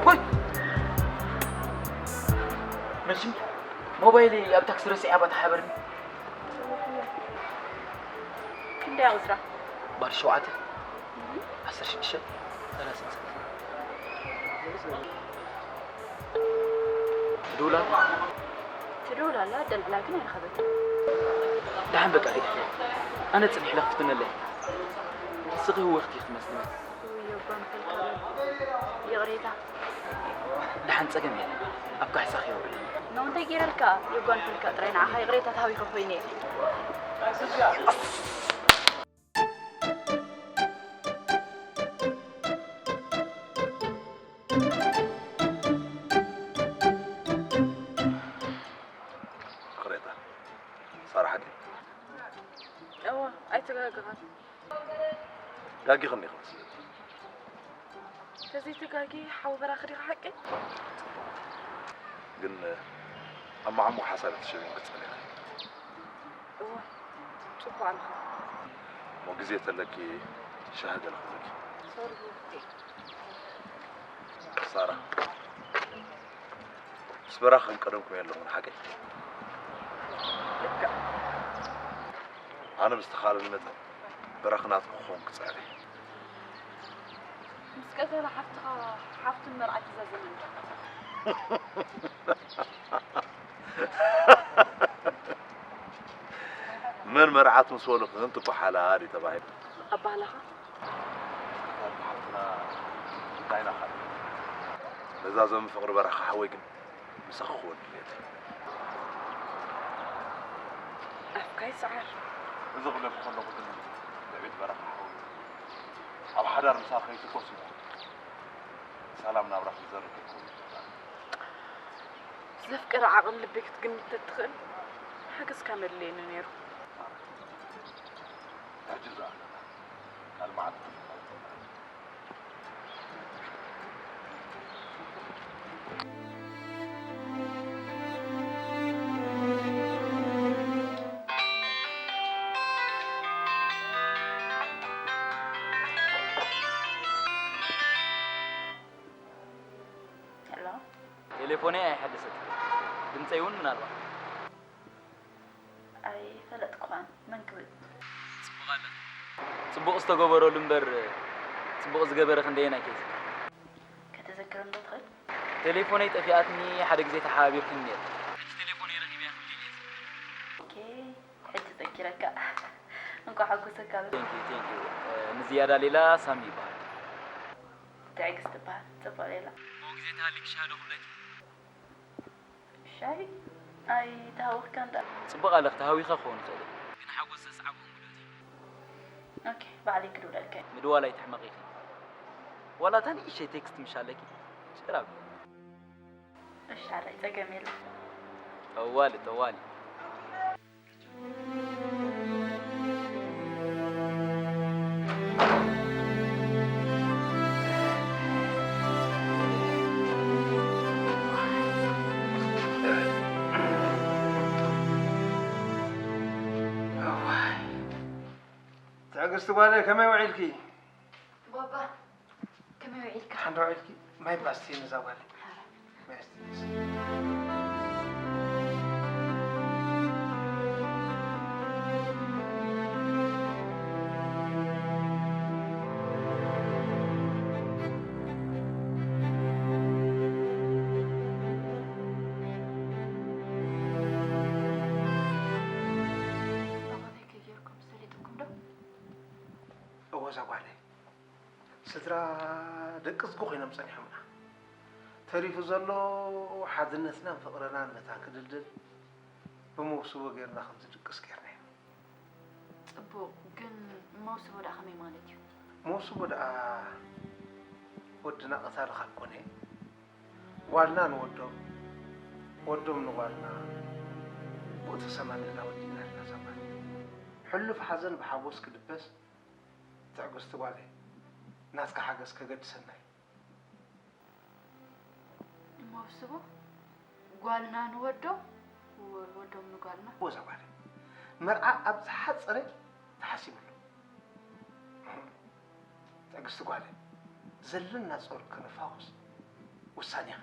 ወይ! መሽም ሞባይለይ ኣብ ታክሲ ረሲዐ፣ ኣባ ተሓበርኒ። ክንደይ ኣቑጽራ? ባር ሸውዓተ፣ ዓሰርተ ሽዱሽተ፣ ሰላሳ ሰላሳ። ትድውል ኣላ? ትድውል ኣላ፣ ደልዕላ ግን ኣይረኸበትን። ደሓን በቃ ግድፍ። ኣነ ጽኒሕ ኢለ ክፍትነለይ። ንስኺ ህወኽቲ ክትመስሊ። ውይ፣ የጓንፈልካ በል። ይቕሬታ። ደሓን ጸገም የለን። ኣብ ካሕሳኺ የውርድ። ኖ፣ እንታይ ገይረልካ? የጓንፈልካ ጥራይ ንዓኻ ይቕሬታ ተሃቢኸ ኮይነ እየ። ይቕሬታ። ሳራ ሓቂ። እወ፣ ኣይተጋገኻን። ጋጊኽኒ ክመስለኒ። ተዘይተጋጊ ሓው በራኺ ዲኻ ሓቂ? ግን ኣብ መዓሙቕ ሓሳብ ተሸቢንኪ ጸኒሕኪ። እወ፣ ጽቡቕ ኣለኻ። እሞ ግዜ ተለኪ ሻሂ ገለ ክብለኪ። ሶሪ፣ ሳራ፣ ምስ በራኺ ከም ቀደምኩም የለኹን ሓቀይ። ልክዕ። ኣነ ብዝተኻእለኒ መጠን በራኺ ናትኪ ክኸውን ክጽዕር እየ። ምስ ቀተለ ሓፍትኻ ሓፍቱን መርዓት እዛ ዘመን። መን መርዓት ምስ በሉኺ እንትበሓላ ድዩ ተባሂሉ? ኣባህላኻ? ሓፍትና እንታይ ኢና ካልእ? ነዛ ዘመን ፍቕሪ በራኺ ሓወይ ግን ምሳኺ ክኸውን ድሌት። ኣፍካ ይስዓር። እዚ ክብለኪ ከለኹ ግን ንዕቤት በራኺ ሓወይ ኣብ ሓዳር ምሳኺ ከይትኮስ እሞ ሰላም ናብራ ክትዘርግ እኮ እዩ። ዘፍቅር ዓቕሊ ልበይ ክትግምት ተትኽእል ሓገዝካ መድለየኒ ነይሩ። ሕጂ እዛ ኣለና። ካልእ መዓልቲ ተፋልጠና። ሄሎ። ቴሌፎነይ ኣይሓደሰትን። ድምፀይ እውን ምናልባት። ኣይፈለጥኩኻን። መን ክብል? ጽቡቕ ኣለኺ። ጽቡቕ ዝተገበረሉ እምበር ጽቡቕ ዝገበረ ክንደየናይ ከይዝክር። ከተዘክረኒ ዶ ትኽእል? ቴሌፎነይ ጠፊኣትኒ ሓደ ግዜ ተሓባቢርክኒ ነይርኪ። ሕጂ ቴሌፎነይ ረኺበያ ክብሊ እየ ዝብል። ኦኬ፣ ሕጂ ዘኪረካ። እንኳዕ ሓጎሰካ በል። ቴንክ ዩ፣ ቴንክ ዩ። እ፣ ንዝያዳ ሌላ ሳሚ ይበሃል። ትዕግስቲ ይበሃል። ጽቡቕ ሌላ። እሞ ግዜ ተሃሊኪ ሻሂ ዶ ክብለኪ? ሻሂ? ኣይተሃወኽካን ደኣ። ጽቡቕ ኣለኺ፣ ተሃዊኸ ክኸውን ይኽእል እየ። ግን ሓጎስ ዘስዓቦ እንግዶት እዩ። ኦኬ፣ ባዕለይ ክድውለልካ እየ። ምድዋል ኣይትሕመቒ ኢኺ። ዋላ እታ ንእሽተይ ቴክስት ምሽ ኣለኪ፣ ጭር ኣብሊ። እሺ፣ ኣረ፣ ጸገም የለን። ጠዋሊ፣ ጠዋሊ። እዋይ። ትዕግስቲ ጓለይ፣ ከመይ ውዒልኪ? ባባ፣ ከመይ ውዒልካ? ሓንዶ ውዒልኪ? ማይ ባስቲ ነዛ ጓለይ። ሓራ። ማይ ባስቲ። ኣባተይ ከየርኩም ሰሊጥኩም ዶ? እወ፣ እዛ ጓለይ። ስድራ ደቂ ዝጉ ኮይኖም ጸኒሖምና። ተሪፉ ዘሎ ሓድነትናን ፍቕርናን መታን ክድልድል ብመውስቦ ጌርና ከም ዝድቅስ ጌርናዮ። ጽቡቕ፣ ግን መውስቦ ደኣ ከመይ ማለት እዩ? መውስቦ ደኣ ወድና ቀታሊ ካብ ኮነ፣ ጓልና ንወዶም፣ ወዶም ንጓልና፣ ብኡ ተሰማሚዕና ወዲእና ኣለና እዛ ጓል። ሕሉፍ ሓዘን ብሓጎስ ክድበስ፣ ትዕግስቲ ጓለይ፣ ናትካ ሓገዝ ከገድሰና እዩ። መውስቦ ጓልና ንወዶም፣ ወ-፣ ወዶም ንጓልና። ወዛ ጓለይ፣ መርዓ ኣብ ዝሓጸረ ተሓሲብሉ። ትዕግስቲ ጓለይ፣ ዘለና ጾር ከነፋኹስ፣ ውሳኔኺ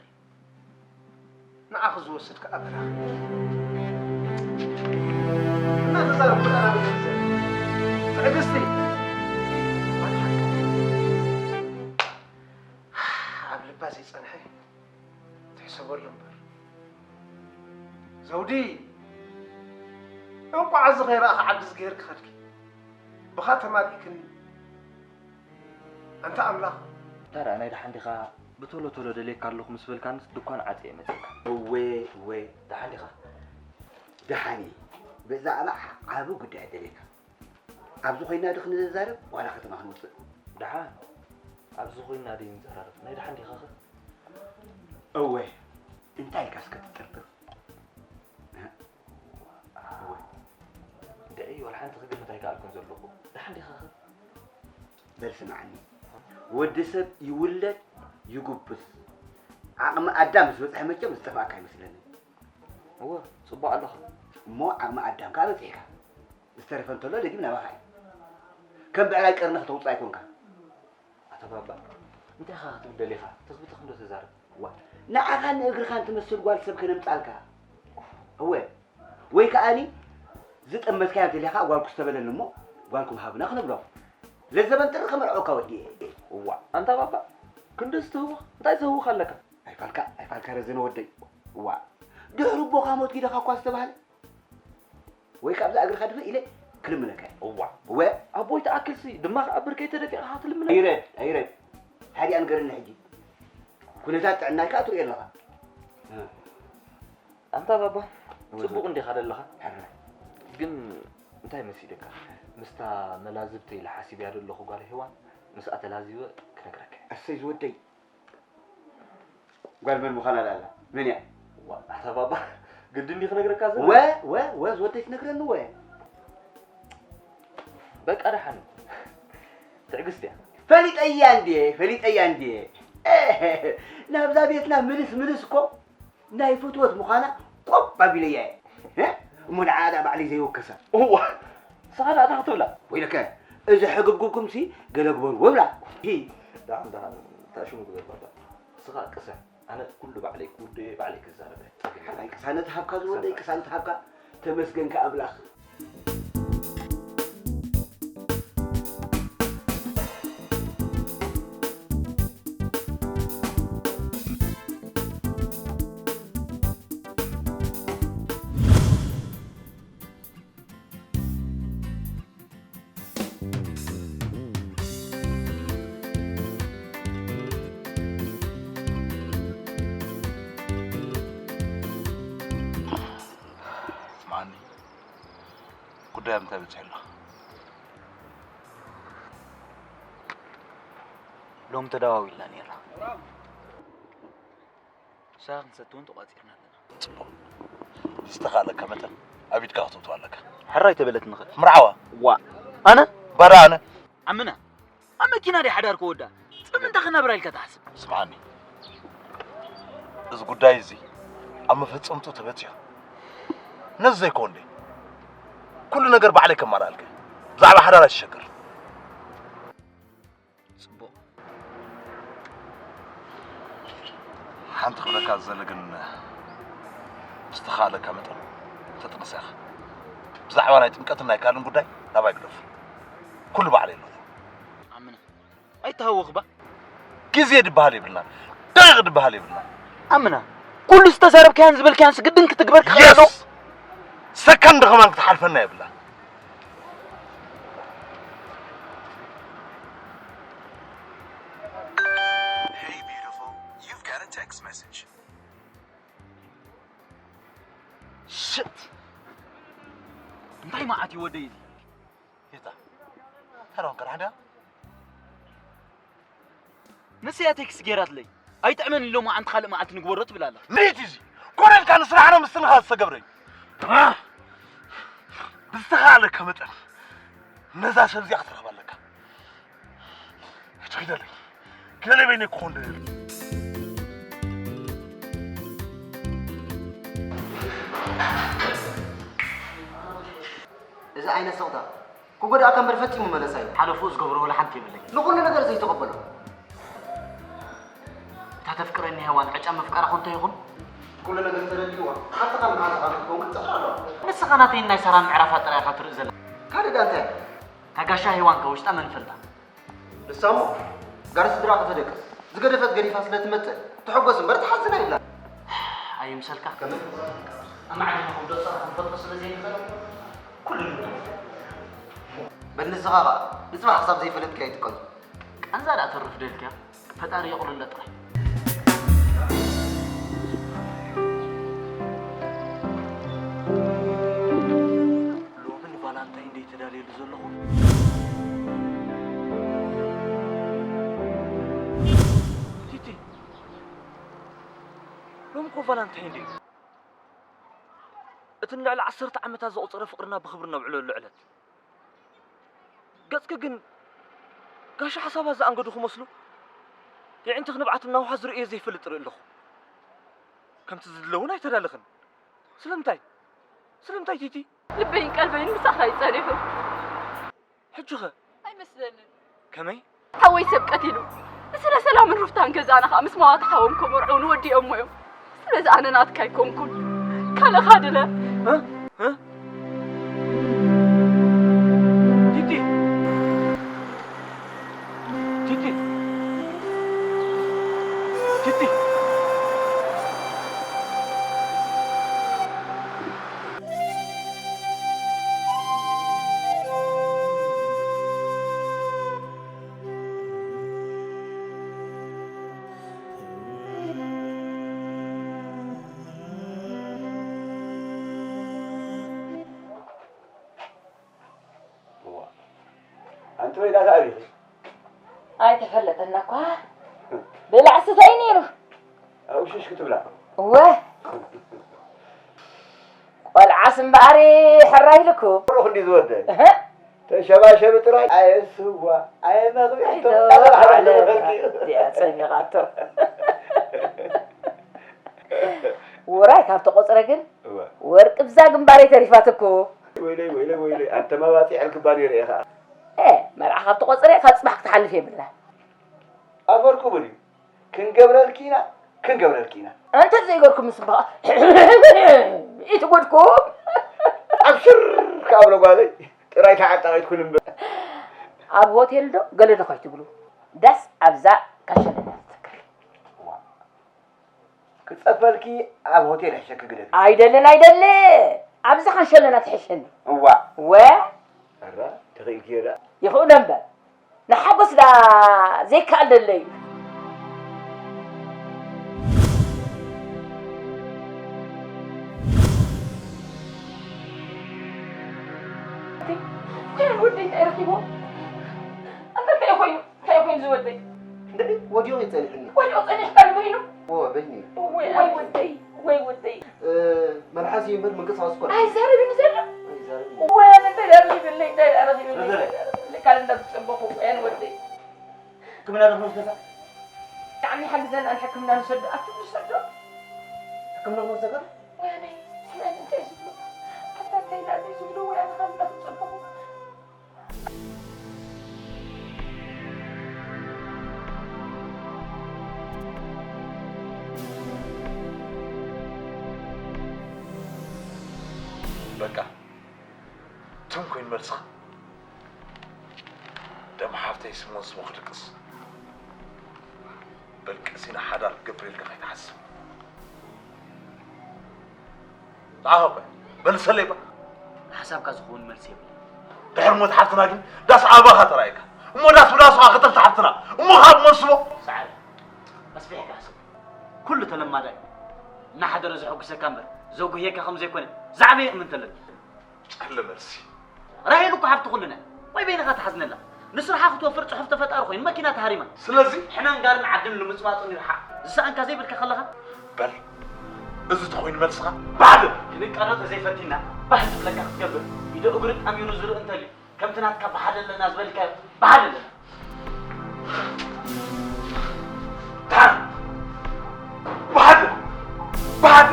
ንዓኺ ዝወስድ ከኣ በላኺ። እናተዛረብኩ ደኣ ናበይ ክምዘን? ትዕግስቲ! ኣብ ልባ ዘይጸንሐ ትሕሰበሉ እምበር። ዘውዲ! እንቋዕ እዚ ከይረኣኺ ዓዲ ዝገይርኪ ከድኪ። ብኻ ተማሊእክኒ። ኣንታ ኣምላኽ! ታዲያ ናይ ደሓን ዲኻ? ብቶሎ ቶሎ ደልየካ ኣለኹ ምስ በልካንስ ድኳን ዓጽየ መጺእካ። እወ፣ እወ። ደሓን ዲኻ? ደሓን እየ። ብዛዕባ ዓቢ ጉዳይ ደልየካ። ኣብዚ ኮይና ዶ ክንዛረብ ዋላ ከተማ ክንወጽእ? ደሓን። ኣብዚ ኮይና ድዩ ንዘራረብ? ናይ ደሓን ዲኻኸ? እወ። እንታይ ኢልካ እስከ ትጥርጥር? እወ። እንድዒ፣ ዋላ ሓንቲ ክግምት ኣይከኣልኩን ዘለኹ። ደሓን ዲኻኸ? በል ስምዓኒ፣ ወዲ ሰብ ይውለድ ይጉብዝ፣ ዓቕሚ ኣዳም ምስ በጽሐ መቸም ዝጠፍኣካ ኣይመስለንን። እወ፣ ጽቡቕ ኣለኻ። እሞ ዓቕሚ ኣዳም ከኣ በጺሕካ፣ ዝተረፈ እንተሎ ደጊም ናባኻ እዩ። ከም ብዕራይ ቀርኒ ከተውጽእ ኣይኮንካን። ኣታ ባባ፣ እንታይ ኢኻ ክትብል ደሊኻ? ትኽብትኽ እንዶ ተዛረብ። ዋ፣ ንዓኻን ንእግርኻን ትመስል ጓል ሰብ ከነምጻልካ። እወ፣ ወይ ከኣኒ ዝጠመትካያ እንተሊኻ ጓልኩ ዝተበለኒ እሞ ጓልኩም ሃብና ክነብሎ። ለዘበን ጥሪ ከመርዐወካ ወዲኤ። እዋ፣ ኣንታ ባባ፣ ክንድዚ ትህውኽ? እንታይ ዘህውኽ ኣለካ? ኣይፋልካ፣ ኣይፋልካ ረዘነ ወደይ። እዋ፣ ድሕሪ ኣቦኻ ሞት ጊደኻ እኳ ዝተባህለ። ወይ ካብዛ እግርኻ ድፍእ ኢለ ክልምነካ እየ። እዋ። እወ። ኣቦይ ተኣክልሲ ድማ ከኣ ብርከይ ተደፊእካ ክትልምነካ። ኣይረድ፣ ኣይረድ። ሓዲኣ ንገረኒ ሕጂ። ኩነታት ጥዕናይ ከኣ ትርእዮ ኣለኻ። ኣንታ ባባ፣ እወ፣ ጽቡቕ እወ። እንዲኻ ዘለኻ። ሕራይ። ግን እንታይ መሲልካ? ምስታ መላዝብተይ ኢለ ሓሲበያ ዘለኹ ጓል ሄዋን ምስኣ ተላዚበ ክነግረካ እየ። እሰይ ዝወደይ። ጓል መን ምዃና ደኣ ኣላ? መን እያ? ዋ፣ ኣታ ባባ፣ ግድን ድዩ ክነግረካ ዘሎ? ወ፣ ወ፣ ወ፣ ዝወደይ ትነግረኒ ወ። በቃ ደሓን። ትዕግስቲ እያ። ፈሊጠያ እንድየ፣ ፈሊጠያ እንድየ። ናብዛ ቤትና ምልስ ምልስ እኮ ናይ ፍትወት ምዃና ቆብ ኣቢለያ እየ። እ? እሞ ንዓኣ ደኣ ባዕለይ ዘይወከሳ። እዋ፣ ንስኻ ደኣ እንታይ ክትብላ? ወይለከ፣ እዚ ሕግብግብኩምሲ ገለ ግበርዎ ብላ። ሂ። ደሓን፣ ደሓን፣ ታሽሙ ግበር ባባ። ንስኻ ቅሰን። ኣነ ኩሉ ባዕለይ ክውድእ እየ፣ ባዕለይ ክዛረብ እየ። ሓራይ ቅሳነት ሃብካ ዝወደይ፣ ቅሳነት ሃብካ። ተመስገንካ ኣምላኽ። ስምዓኒ፣ ጉዳይ ኣብ ምንታይ በጺሑ ኣሎ? ሎሚ ተደዋዊልና ነይርና። ሻሂ ክንሰቲ እውን ተቋጺርና ኣለና። ጽቡቕ። ዝተኻእለካ መጠን ኣብ ኢድካ ክትእትዋ ኣለካ። ሕራይ ተበለት ንኽእል። ምርዓዋ። ዋ። ኣነ? ባዳ ኣነ። ዓምና፣ ኣብ መኪና ድየ ሓዳር ክወዳ? ጽምንታ ክነብራ ኢልካ ትሓስብ? ስምዓኒ። እዚ ጉዳይ እዚ ኣብ መፈጸምትኡ ተበጺሑ። ነዚ ዘይኮን ድዩ? ኩሉ ነገር ባዕለይ ከማልኣልካ እየ። ብዛዕባ ሓዳር ኣይትሸገር። ጽቡቕ። ሓንቲ ክብለካ ዝደሊ ግን፣ ብዝተኻእለካ መጠን ተጥንስ ኢኻ። ብዛዕባ ናይ ጥምቀትን ናይ ካልእን ጉዳይ ናባይ ግደፎ። ኩሉ ባዕለይ ኣለኹ። ኣምና፣ ኣይተሃወኽባ። ግዜ ድበሃል የብልናን፣ ደቂቕ ድበሃል የብልናን። ኣምና፣ ኩሉ ዝተዛረብካዮን ዝበልካዮንስ ግድን ክትግበር ክኽእል ኣለዎ? የስ! ሰከንድ ከማን ክትሓልፈና የብላን። Hey, beautiful, you've got a text message. ሽት! እንታይ መዓት እዩ ወደይ እዚ? የታ? ተራውን ከራሕዳ? ንስያ ቴክስት ገይራትለይ። ኣይጥዕመን ኢሎሞ ኣንቲ ካልእ መዓልቲ ንግበሮ ትብል ኣላ። ንይቲ እዚ ኮነ ኢልካ ንስራሕና ምስትንኻል ዝተገብረ እዩ። ብዝተኻእለካ መጠን ነዛ ሰብ እዚኣ ክትረኽባ ኣለካ። ሕጂ ኪደለይ። ኪደለይ በይነይ ክኾን ደለለ። እዚ ዓይነት ስቕታ ክጎድኣካ እምበር ፈጺሙ መለሳ እዩ። ሓለፉ ዝገብሮ ወላ ሓንቲ የብለይ። ንኹሉ ነገር ዘይተቐበሎ። እቲ እታ ተፍቅረኒ ሄዋን ዕጫ ምፍቃራ ኮ እንተይኹን? ኩሉ ነገር ተረዲእዋ። ሓንቲ ካብ መሓዛኻ ክትከውን ክትጽዕር ኣለዋ። ንስኻ ናተይን ናይ ሳራን ምዕራፋት ጥራይ ኢኻ ትርኢ ዘለኻ። ካልእ ደኣ እንታይ? እታ ጋሻ ሄዋን ከ ውሽጣ መን ይፈልጣ? ንሳ እሞ ጋር ስድራ ከተደቅስ ዝገደፈት ገዲፋ ስለ ትመጽእ ትሕጎስ እምበር ትሓዝን ኣይብላን። ኣይምሰልካ። ከመይ? ኣብ መዓድና ከም ደቂ ሰባት ክንፈልጦ ስለ ዘይንኽእል ኩሉ ንብሎ። በል ንስኻ ኸኣ ንጽባሕ ክሳብ ዘይፈለጥካዮ ኣይትቀንዞ። ቃንዛ ደኣ ተርፍ ደልክያ፣ ፈጣሪ የቕልሎ ጥራይ። ሎሚ ንቫላንታይን ደይ ተዳልየሉ ዘለኹ። ቲቲ፣ ሎሚ እኮ ቫላንታይን ደይ። እቲ ንልዕሊ ዓሰርተ ዓመታት ዘቑጸረ ፍቕርና ብኽብሪ ነብዕለሉ ዕለት። ገጽኪ ግን ጋሻ ሓሳባት ዝኣንገዱ ክመስሉ፣ የዒንትኺ ንብዓት እናውሓ ዝርእዮ ዘይፈልጥ እርኢ ኣለኹ። ከምቲ ዝድለ እውን ኣይተዳለኽን። ስለምንታይ? ስለምንታይ ቲቲ? ልበይን ቀልበይን ምሳኻ እዩ ጸኒሑ። ሕጂኸ? ኣይመስለንን። ከመይ? ሓወይ ሰብ ቀቲሉ። ስለ ሰላምን ሩፍታን ገዛና ኸኣ ምስ መዋቲ ሓዎም ከመርዕዉ ንወዲኦሞ እዮም። ስለዚ ኣነ ናትካ ኣይኮንኩን። ካልእኻ ድለ። እ? እ? ቲቲ! ቲቲ! ቲቲ! እዋ። ኣንቲ ወይዳ ተኣቢኺ? ኣይተፈለጠና እኳ። ብላዕ ስተይ ነይሩ። ኣብኡ ሽሽ ክትብላ። እወ። ቆልዓስ እምበኣር ሕራይ ኢልኩ። ሩኽ እንዲ ዝወደ። እህ። ተሸባሸቢ ጥራይ። ኣየ ስዋ፣ ኣየ መግቢ። ኣይቶ፣ ኣለ። እዚኣ ጸሚቓቶ። ውራይ ካብ ተቖጽረ ግን እወ። ወርቂ ብዛ ግንባረይ ተሪፋትኩ። ወይለይ፣ ወይለይ፣ ወይለይ፣ ኣንተ መባጺዕ ኣልክባ ነይረ ኢኻ። ኤ፣ መርዓ ካብ ተቖጽረ ካብ ጽባሕ ክትሓልፍ የብላ። ኣፈርኩ ብድዩ? ክንገብረልኪ ኢና፣ ክንገብረልኪ ኢና። ኣንተ ዘይገርኩም ምስ በቓ፣ ኢትጎድኩም። ኣብሽር ካብ ለጓለይ፣ ጥራይ ተዓጣቒትኩን እምበር። ኣብ ሆቴል ዶ ገለ ዶ ከይትብሉ? ዳስ ኣብዛ ካሸለና ትትከል። ዋ። ክጸበልኪ ኣብ ሆቴል ሕሸኪ ግደፊ። ኣይደልን፣ ኣይደል። ኣብዚ ካንሸለና ትሕሸኒ። እዋ። ወ? ኣራ፣ ተኽኢልኪዮ ደኣ። ይኽእሎ እምበር። ንሓጎስ ደኣ ዘይከኣል ደለዩ። ወደይ እንታይ ረኺቦ? ኣንተ እንታይ ኮይኑ? እንታይ ኮይኑ ዝወደይ? እንድዒ፣ ወዲቑ እዩ ጸኒሑኒ። ወዲቑ ጸኒሕካ ንበይኑ? እወ፣ በይኑ እዩ። ወይ፣ ወይ ወደይ፣ ወይ ወደይ። እ፣ መልሓስ እዩ እምበር ምንቅስቓስ እኮ ኣይዛረብን ዘሎ። ኣይዛረብን። ወይ፣ ኣነ እንታይ ደኣ ረኺብለይ፣ እንታይ ደኣ ረኺብለይ፣ እንታይ ደኣ ረኺብለይ? ካልእ እንዳተጸበኹ፣ ወያን ወደይ። ሕክምና ዶ ክንወስደካ? ብጣዕሚ ሓግዘና፣ ንሕክምና ንሰዶ፣ ኣቱም ንሰዶ። ሕክምና ክንወስደካ? ወያነይ፣ ስምዐኒ እንታይ ዝብሉ? ኣታ እንታይ ደኣ ዝብሉ? ወያነ ካብ እንዳተጸበኹ። በቃ፣ ትም ኮይኑ መልስኻ። ደም ሓፍተይ ስሞን ስሙ ክድቅስ። በል ቀሲና ሓዳር ክገብር ኢልካ ከይትሓስብ። ንዓኻ እኮ እያ። መልሰለይ እባ። ንሓሳብካ ዝኸውን መልሲ የብለይን። ድሕሪ ሞት ሓፍትና ግን ዳስ ኣባኻ ተራእየካ። እሞ ዳስ ብዳስኻ ከተፍቲ ሓፍትና። እሞ ካብ መንስቦ። ሰዓረ፣ ኣስፊሕካ ሕሰብ። ኩሉ ተለማዳይ እናሓደረ ዘሐጉሰካ እምበር ዘጉህየካ ከም ዘይኮነ ዝዓበየ እምንቶ ኣለኒ። ጨለ መልሲ። ራሄል እኮ ሓፍቲ ኩልና። ወይ በይንኻ ትሓዝነላ። ንስርሓ ክትወፍር ጽሑፍ ተፈጣሪ ኮይኑ መኪና ተሃሪማ። ስለዚ ሕመን ጋርን ዓድን ልምጽማጹን ይርሓቕ። ዝሰኣንካ ዘይብልካ ከለኻ። በል፣ እዚ ተኾይኑ መልስኻ፣ ብሓደ ክንቃዶ ተዘይፈቲና፣ ባህ ዝብለካ ክትገብር፣ ኢዶ እግሪ ጣሚሩ ዝርኢ እንተልዩ፣ ከምቲ ናትካ ብሓደ ኣለና ዝበልካዮ፣ ብሓደ ኣለና። ደሓን። ብሓደ። ብሓደ።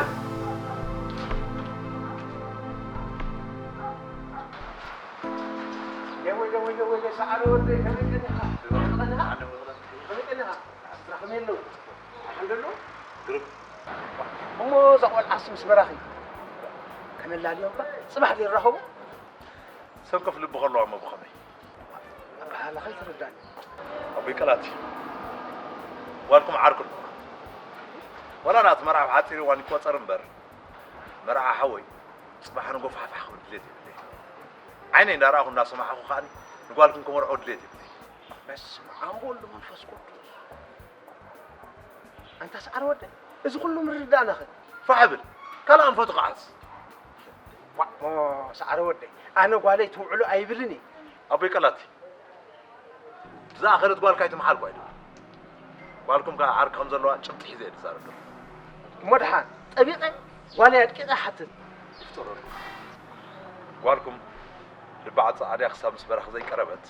ወይለ፣ ወይለ፣ ወይለ፣ ሰዓረ ወደይ፣ ከመይ ቀኒኻ? ከመይ ቀኒኻ? ከመይ ቀኒኻ? ስራሕ ከመይ ኣለዉ? ሓንዶ እዛ ቆልዓስ ምስ በራኺ ከነላልዮ እባ፣ ጽባሕ ዘይራኸቡ። ሰንኮፍ ልቢ ከለዋ እሞ ብኸመይ? ኣበሃህላኻ ኣይተረዳእኒ። ኣቦይ ቀላቲ፣ ጓልኩም ዓርኩ ኣለዋ። ዋላ ናቲ መርዓ ብሓጺር እዋን ይቆጸር እምበር፣ መርዓ ሓወይ ጽባሕ ንጎ ፋሕፋሕ ክብል ድሌት የብለይ። ዓይነይ እንዳረኣኹ እንዳሰማዕኹ ከኣ ንጓልኩም ክመርዖ ድሌት የብለይ። በስመ ኣብ ወወልድ ወመንፈስ ቅዱስ። ኣንታ ሰዓረ ወደይ፣ እዚ ኩሉ ምርድዳእናኸ? ፋሕ ብል። ካልእ ኣንፈቱ ክዓስ። ዋእ፣ ሞ ሰዓረ ወደይ፣ ኣነ ጓለይ ትውዕሎ ኣይብልን እየ። ኣቦይ ቀላቲ፣ ብዝኣኸለት ጓልካ ኣይትምሓል ጓይዶ። ጓልኩም ከኣ ዓርኪ ከም ዘለዋ ጭብጢ ሒዘ እየ ዝዛረብ ዘለኹ። እሞ ደሓን፣ ጠቢቐ ጓለይ ኣድቂቐ እሓትት። ይፍጠረሉ። ጓልኩም ልባ ዓጻ ኣድያ ክሳብ ምስ በራኺ ዘይቀረበት፣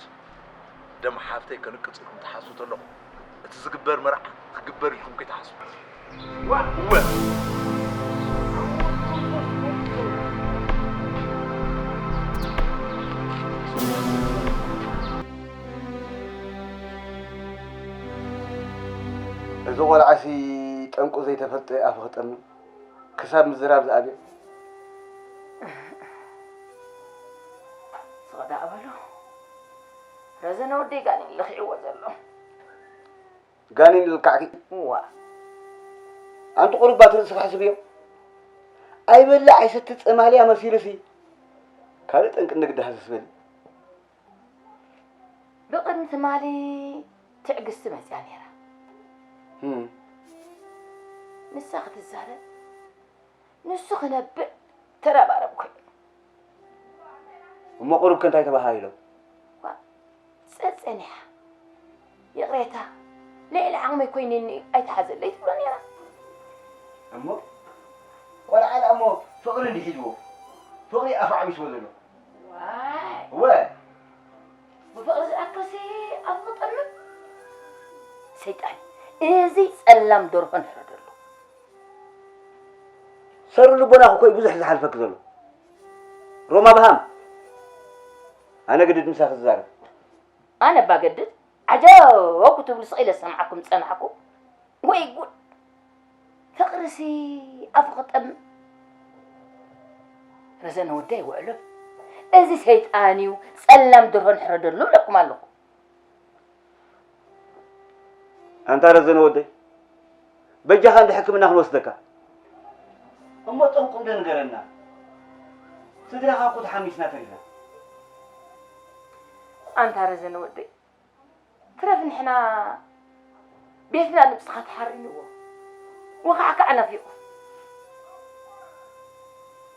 ደም ሓፍተይ ከንቅጽ ኢልኩም ትሓስቡ ተለኹም፣ እቲ ዝግበር መርዓ ክግበር ኢልኩም ከይትሓስቡ። ዋእ! እወ። እዚ ቆልዓሲ ጠንቁ ዘይተፈልጠ ኣፉ ክጠምም ክሳብ ምዝራብ ዝኣብዮ። ስቕ ደኣ በሉ። ረዘነ ወደይ ጋኔን ለኺዕዎ ዘሎ። ጋኔን ልካዕኪ? እዋ። ኣንቲ ቁሩብ ባት ርእስኺ ሕስብዮ። ኣይበልዕ ኣይሰቲ ጸማልያ መሲሉሲ ካልእ ጠንቂ ንግዲ ሃሰስ በሊ። ብቕድሚ ትማሊ ትዕግስቲ መጽያ ነይራ። ህም። ንሳ ክትዛረብ፣ ንሱ ክነብዕ ተረባረብኩ። እሞ ቁሩብ ከ እንታይ ተባሃሂሎም? ዋ፣ ጸጸኒሓ። ይቕሬታ፣ ልዕሊ ዓቕመይ ኮይኑኒ ኣይትሓዘለይ ትብሎ ነይራ። እሞ ቆልዓ ደኣ እሞ ፍቕሪ እንዲሒዝዎ፣ ፍቕሪ ኣፉ ዓቢስዎ ዘሎ። ዋይ። እወ። ብፍቕሪ ዝኣክልሲ ኣፉ ክጠምም? ሰይጣን፣ እዚ ጸላም ደርሆ ንሕረደሉ። ሰሩ ልቦናኹ እኮ እዩ ብዙሕ ዝሓልፈኪ ዘሎ። ሮማ ብሃም፣ ኣነ ግድድ ምሳኺ ዝዛረብ። ኣነ እባ ገድድ፣ ዓጀው ክትብሉ ስቕ ኢለ ዝሰምዓኩም ዝጸናሕኩ። ወይ ጉድ! ፍቕርሲ ኣፉ ክጠምም። ረዘነ ወደይ ውዕሉል። እዚ ሰይጣን እዩ፣ ጸላም ደርሆ ንሕረደሉ እብለኩም ኣለኹ። ኣንታ ረዘነ ወደይ፣ በጃኻ እንዲ ሕክምና ክንወስደካ። እሞ ጠንቁ እንዶ ንገረና። ስድራኻ እኮ ተሓሚስና ተሪፍና። ኣንታ ረዘነ ወደይ፣ ትረፍ ንሕና ቤትና ንብጽኻ ተሓሪምዎ። ወኻዕካዕ ናፊቑ።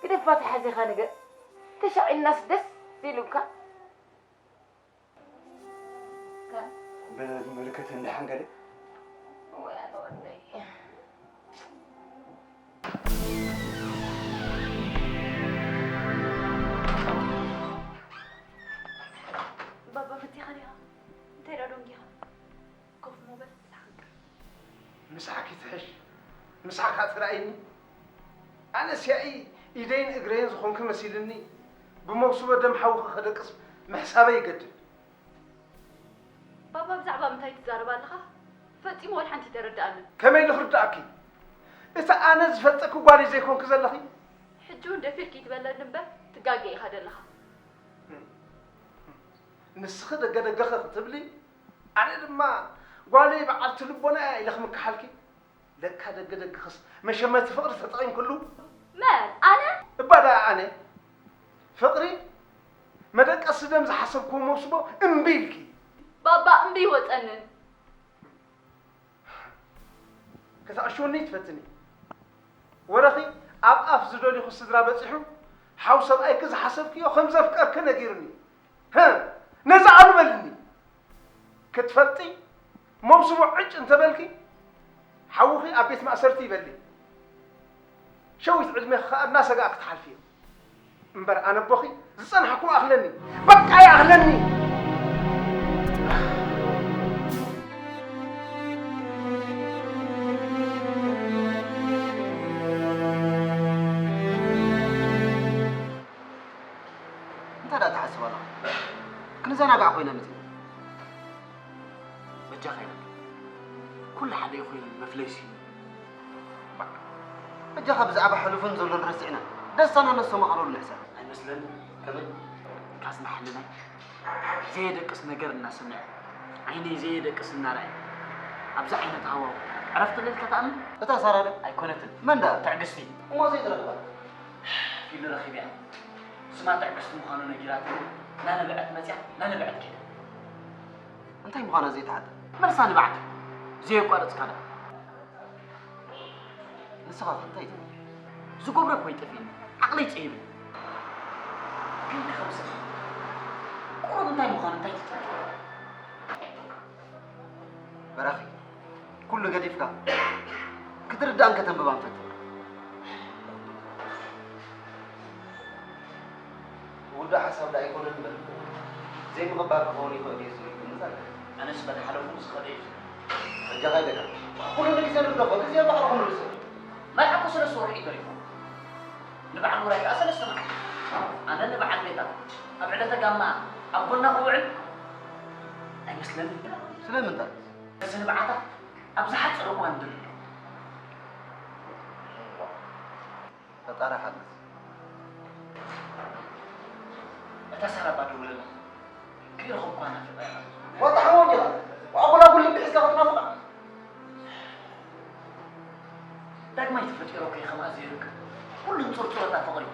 ግደፋ ተሓዚኻ ንገር። ተሻቒልናስ ደስ ኢሉካ። ብመልክት እንድሓን ገለ። ወይ ኣነ ወደይ። ባባ መቲኻ ዲኻ? እንታይ ደኣ ደንጊኻ? ኮፍ እሞ በል፣ ምሳሕ ክንቅር። ምሳሕ ከይትሕሽ፣ ምሳሕ ከኣ ትረኣይኒ። ኣነስ ያኢ ኢደይን እግረይን ዝኾንኪ መሲልኒ፣ ብመውስቦ ደም ሓውኺ ከደቅስ ምሕሳበይ ይገድድ። ባባ፣ ብዛዕባ ምንታይ ትዛረብ ኣለኻ? ፈጺሙ ወላ ሓንቲ ኣይተረድኣንን። ከመይ ኢሉ ክርድኣኪ? እቲ ኣነ ዝፈልጠኪ ጓለይ ዘይኮንኪ ዘለኺ? ሕጂ እውን ደፊርኪ ይትበለኒ እምበር፣ ትጋገ ኢኻ ዘለኻ። ንስኺ ደገ ደገኸ ክትብሊ፣ ኣነ ድማ ጓለይ በዓልቲ ልቦና እያ ኢለ ክምክሓልኪ? ለካ ደገ ደግኽስ መሸመቲ ፍቕሪ ተጠቒምክሉ? መን? ኣነ? እባ ደኣ ኣነ። ፍቕሪ መደቀሲ ደም ዝሓሰብክዎ መውስቦ እምቢ ኢልኪ። ባባ እምቢ ይወጸንን። ከተዕሽወኒ ትፈትኒ። ወረኺ ኣብ ኣፍ ዝደሊኹ ስድራ በጺሑ፣ ሓው ሰብኣይኪ ዝሓሰብክዮ ከም ዘፍቀርኪ ነጊሩኒ። ህእ፣ ነዚ ኣሉ በልኒ። ክትፈልጢ፣ መውስቦ ዕጭ እንተበልኪ፣ ሓውኺ ኣብ ቤት ማእሰርቲ ይበሊ። ሸዊት ዕድሜኺ ኸኣ እናሰጋእኪ ትሓልፍዮ። እምበር ኣነ ኣቦኺ ዝጸናሕኩ ኣኽለኒ። በቃ ይኣኽለኒ። እንታይ ደኣ ትሓስብ ኣለኻ? ክንዘናጋዕ ኮይና መጺና። በጃኻ ኢለካ። ኩሉ ሓደ ይኹን መፍለይሲ። ባዕ። በጃኻ ብዛዕባ ሕሉፍን ዘሎን ረሲዕና ደስታና ነስተማቕረሉ ንሕሰብ። ኣይመስለንን። ከመይ? ካስና ሕልናይ ዘየደቅስ ነገር እናሰምዐ፣ ዓይነይ ዘየደቅስ እናረኣየ፣ ኣብዚ ዓይነት ሃዋው ዕረፍቲ ልል ከተኣምን? እታ ሳራ ዶ? ኣይኮነትን። መን ደኣ? ትዕግስቲ። እሞ ዘይትረኽባ? ፊሉ ረኺብያ። ስማ ትዕግስቲ ምዃኑ ነጊራትኒ፣ እናነበዐት መጽያ፣ እናነበዐት ከይዳ። እንታይ ምዃና ዘይትሓታ? መልሳ ንባዕቲ። ዘየቋረጽካ ደኣ። ንስኻ ከ እንታይ ትብል? ዝገብሮ እኮ ይጠፍእኒ። ዓቕለይ ጸይሩ። ግን ከም ሰብ ቁሩብ እንታይ ምዃኑ እንታይ ትጠፍእ? በራኺ፣ ኩሉ ገዲፍካ ክትርዳእን ከተንብባን ፈትን። ውዱእ ሓሳብ ደኣ ኣይኮነን እምበር፣ ዘይምቕባል ክኸውን ይኽእል እዩ ዝብል ግምት ኣለኒ። ኣነስ በቲ ሓለፉ ዝኸደ እዩ ዝብል። በጃኻ ኢለካ። ኩሉ ንግዜ ንግደፎ፣ ግዜ ባዕሉ ክምልሶ እዩ። መርዓ እኮ ሰለስተ ወርሒ እዩ ተሪፉ። ንበዓል ውራይ ከኣ ሰለስተ መዓልቲ። ኣነ ንበዓል ቤታ ኣብ ዕለተ ጋማ ኣብ ጎና ክውዕል ኣይመስለንን። ስለምንታይ? እዚ ንብዓታ ኣብ ዝሓጸረ እዋን ድርድር። ፈጣሪ ሓግዝ። እታ ሳራ እባ ደውለላ። ክኢረኽብኳ ናፊቐ ኢኻ። ዋጣ ሓወም ኢኻ። ኣጉላጉል ልቢ ሒዝካ ክትናፍቓ። ዳግማይ ተፈጢሩ እኮ እዩ ከምኣ ዘይርከብ። ኩሉ ንጹርጹረታ ፍቕሪ።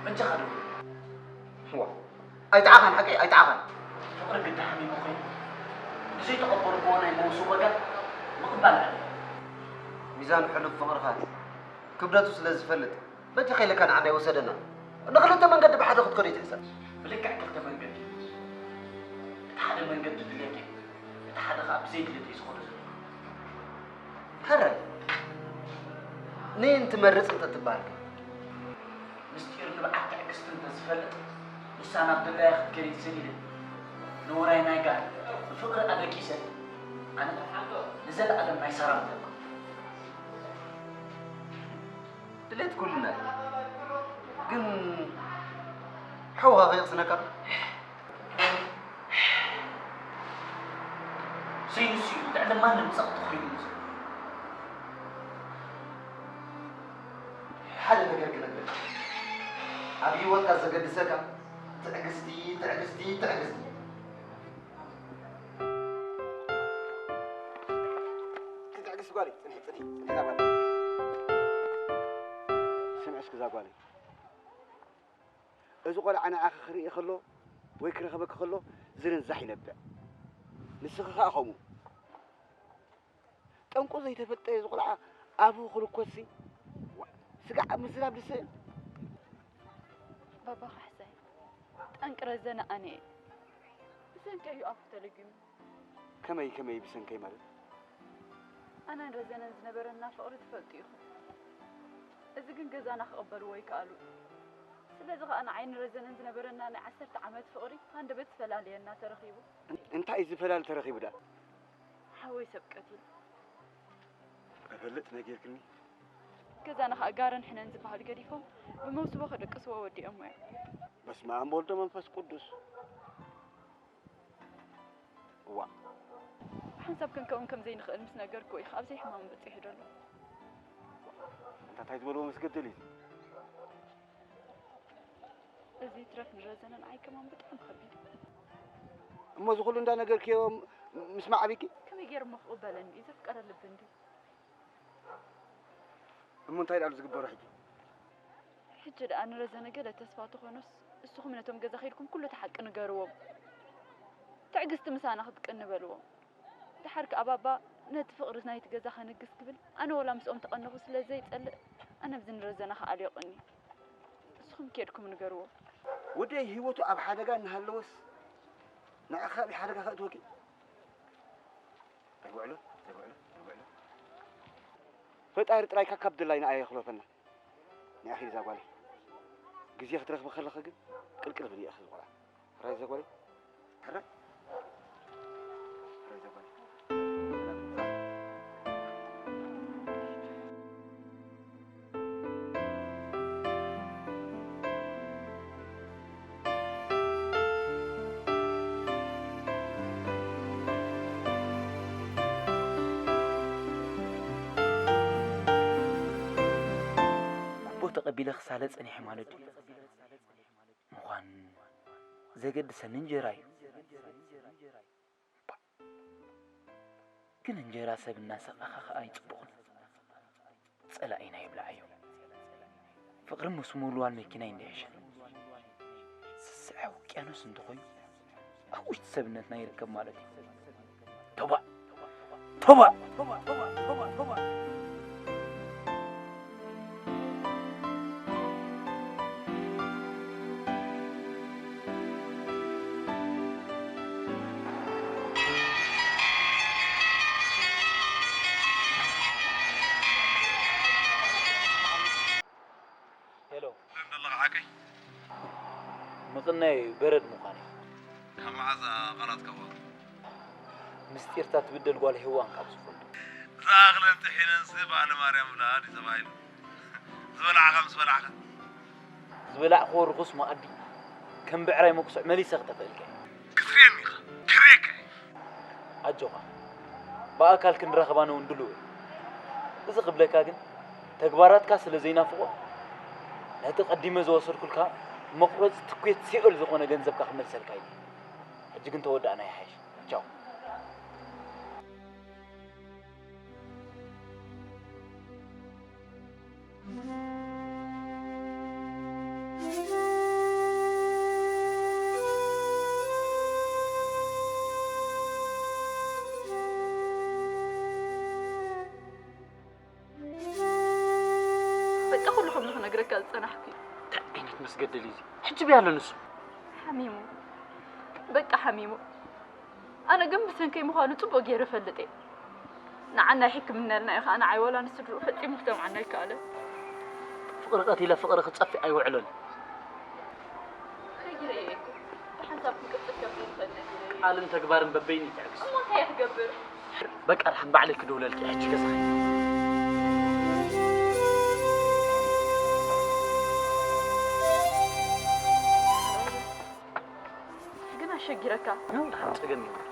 በጃኻ ደውል። ዋ፣ ኣይጠዓኻን ሓቀይ፣ ኣይጠዓኻን። ፍቕሪ ግዲ ሓሚሙ ኮይኑ ንዘይተቐበልክዎ ናይ መውስቦ ጋር ምቕባል ኣለ። ሚዛን ሕሉፍ ፍቕርኻ ክብደቱ ስለ ዝፈልጥ፣ በጃኻ ኢለካ ንዓና ይወሰደና። ንኽልተ መንገዲ ብሓደ ክትከዶ ይትሕሰብ። ብልክዕ ክልተ መንገዲ። እቲ ሓደ መንገዲ ድሌት እዩ፣ እቲ ሓደ ኸኣ ብዘይ ድሌት እዩ ዝኸዶ ዘሎ። ሕራይ፣ ነየን ትመርጽ እንተ ትበሃል ከ? ምስጢር ንብዓት ትዕግስቲ እንተ ዝፈልጥ፣ ንሳ ናብ ደላያ ክትከይድ ሰዲደ፣ ንውራይ ናይ ጋር ብፍቕሪ ኣደቂሰ፣ ኣነ ንዘለኣለም ናይ ሳራ ምኾንኩ። ድሌት ኩልና እዩ። ግን ሓውኻ ከየቕስነካ ዶ? ዘይንሱ እዩ፣ ልዕሊ ማንም ጸቕጢ ኮይኑ እዩ ዘሎ። ሓደ ነገር ክነግረካ፣ ኣብ ህይወትካ ዘገድሰካ ትዕግስቲ፣ ትዕግስቲ፣ ትዕግስቲ። ትዕግስቲ ጓለይ፣ ጽንሒ፣ ጽንሒ፣ ጽንሒ እዛ ጓለይ። ስምዒ እስኪ እዛ ጓለይ። እዚ ቆልዓ ንዓኺ ክርኢ ከሎ ወይ ክረኽበኪ ከሎ ዝርንዛሕ ይነብዕ። ንስኺ ኸኣ ከምኡ። ጠንቁ ዘይተፈልጠ እዚ ቆልዓ ኣፉ ክልኮስሲ፣ ዋ፣ ስጋዕ ኣብ ምዝራብ ዝስእን። ባባ ካሕሳይ፣ ጠንቂ ረዘነ ኣነ እየ። ብሰንከይ እዩ ኣፉ ተለጊሙ። ከመይ፣ ከመይ ብሰንከይ ማለት? ኣነን ረዘነን ዝነበረና ፍቕሪ ትፈልጡ ኢኹም። እዚ ግን ገዛና ክቕበልዎ ኣይከኣሉን። ስለዚ ኸኣ ንዓይን ረዘነን ዝነበረና ናይ ዓሰርተ ዓመት ፍቕሪ ሃንደበት ዝፈላልየና ተረኺቡ። እን-፣ እንታይ እዩ ዝፈላሊ ተረኺቡ ደኣ? ሓወይ ሰብ ቀቲሉ። እፈልጥ ነጊርክኒ። ገዛና ኸኣ ጋረን ሕነን ዝበሃል ገዲፎም ብመውስቦ ከደቅስዎ ወዲኦሞ እዮም። በስመ ኣብ ወወልድ ወመንፈስ ቅዱስ። እዋእ። ብሓንሳብ ክንከውን ከም ዘይንኽእል ምስ ነገርክዎ እዩ ኣብ ዘይሕማሙ በጺሑ ዘሎ። ኣንታ እንታይ ዝበልዎ ምስ ገደል እዩ? እዚ ይትረፍ ንረዘነ ንዓይ ከማን ብጣዕሚ ከቢድ እዩ። እሞ እዚ ኩሉ እንዳነገርክዮ ምስማዕ ኣቢኪ? ከመይ ገይሩ እሞ ክቕበለኒ እዩ? ዘፍቀረ ልቢ እንድዩ። እሞ እንታይ ደኣ ዝግበሮ ሕጂ? ሕጂ ደኣ ንረዘነ ገለ ተስፋ ተኾኖስ፣ እስኹም ነቶም ገዛ ከይድኩም ኩሉ እቲ ሓቂ ንገርዎም። ትዕግስቲ ምሳና ክትቅኒ በልዎም። ደሓር ከኣ ባባ ነቲ ፍቕሪ ናይቲ ገዛ ከንግስ ክብል፣ ኣነ ወላ ምስኦም ተቐነኹ ስለ ዘይጸልእ፣ ኣነ ኣብዚ ንረዘነ ክኣልዮ ቀንየ። እስኹም ኬድኩም ንገርዎ። ወደይ ህይወቱ ኣብ ሓደጋ እናሃለወስ፣ ንዓኻ ኣብ ሓደጋ ከእትወኪ? ኣይውዕሎን፣ ኣይውዕሎን፣ ኣይውዕሎን። ፈጣሪ ጥራይ ካካብ ድላይና ኣየኽለፈና። ንኣኺ እዛ ጓለይ። ግዜ ክትረኽቢ ከለኺ ግን ቅልቅል በሊ ኢኺ ዝቆልዓ። ሕራይ እዛ ጓለይ። ሕራይ። ሕራይ እዛ ጓለይ። ቢለ ክሳለ ጸኒሐ ማለት ድዩ? ምዃን ዘገድሰኒ እንጀራ እዩ። ግን እንጀራ ሰብ እናሰቐኻ ኸኣ ኣይጽቡቕን። ጸላኢና ይብልዓዮ። ፍቕሪ ምስ ምውልዋል መኪና ይንደሕሸን። ስስዐ ውቅያኖስ እንተኾይኑ ኣብ ውሽጢ ሰብነትና ይርከብ ማለት እዩ። ቶባእ! ቶባእ! ሄሎ። ኣለኻ ሓቀይ? ምቕናይ በረድ ምዃን እዩ። ካብ መዓዝ ቃላት ካብ ምስጢርታ ትብደል ጓል ሄዋን ካብ ዝፈልጡ። ዝኣኽለን ጥሒነንስ በዓለ ማርያም ብለኣድ እዩ ተባሂሉ። ዝበላዕኻ ምስ በላዕኻ። ዝበላዕኽዎ ርኹስ መኣዲ ከም ብዕራይ መኩስዕ መሊሰ ክተፍእልካ እየ። ክትርእየኒ ኢኻ። ክርእየካ እየ። ኣጆኻ። ብኣካል ክንራኸብ ኣነ እውን ድሉው እየ። እዚ ክብለካ ግን ተግባራትካ ስለ ዘይናፍቖ ነቲ ቀዲመ ዝወሰድኩልካ መቑረጺ ትኬት ሲኦል ዝኾነ ገንዘብካ ክመልሰልካ ኢለ። ሕጂ ግን ተወዳእና ይሓይሽ። ቻው። በቃ ኩሉ ከም ንኽነግረካ ዝጸናሕኩ እዩ። እንታይ ዓይነት መስገደል እዩ እዚ? ሕጂ ብያ ኣሎ ንሱ። ሓሚሙ። በቃ ሓሚሙ። ኣነ ግን ብሰንከይ ምዃኑ ጽቡቕ ገይረ እፈልጥ እየ። ንዓና ሕክምና ኢልና እዩ ከኣ ንዓይ ዋላ ንስድርኡ ፈጺሙ ክሰምዓና ኣይከኣለን። ፍቕሪ ቀቲለ ፍቕሪ ክጸፍእ ኣይውዕሎን። ነጊረዮ እየ እኮ። ብሓንሳብ ክንቅጽል ከም ዘይንኽእል ነጊረዮ እየ። ቃልን ተግባርን በበይኑ ይትዕግስ። እሞ እንታይ እየ ክገብር? በቃ ደሓን ባዕለይ ክድውለልኪ እየ ሕጂ ገዛኺ። ግን ኣሸጊረካ። ኖ፣ ደሓን ጸገም የብሉን።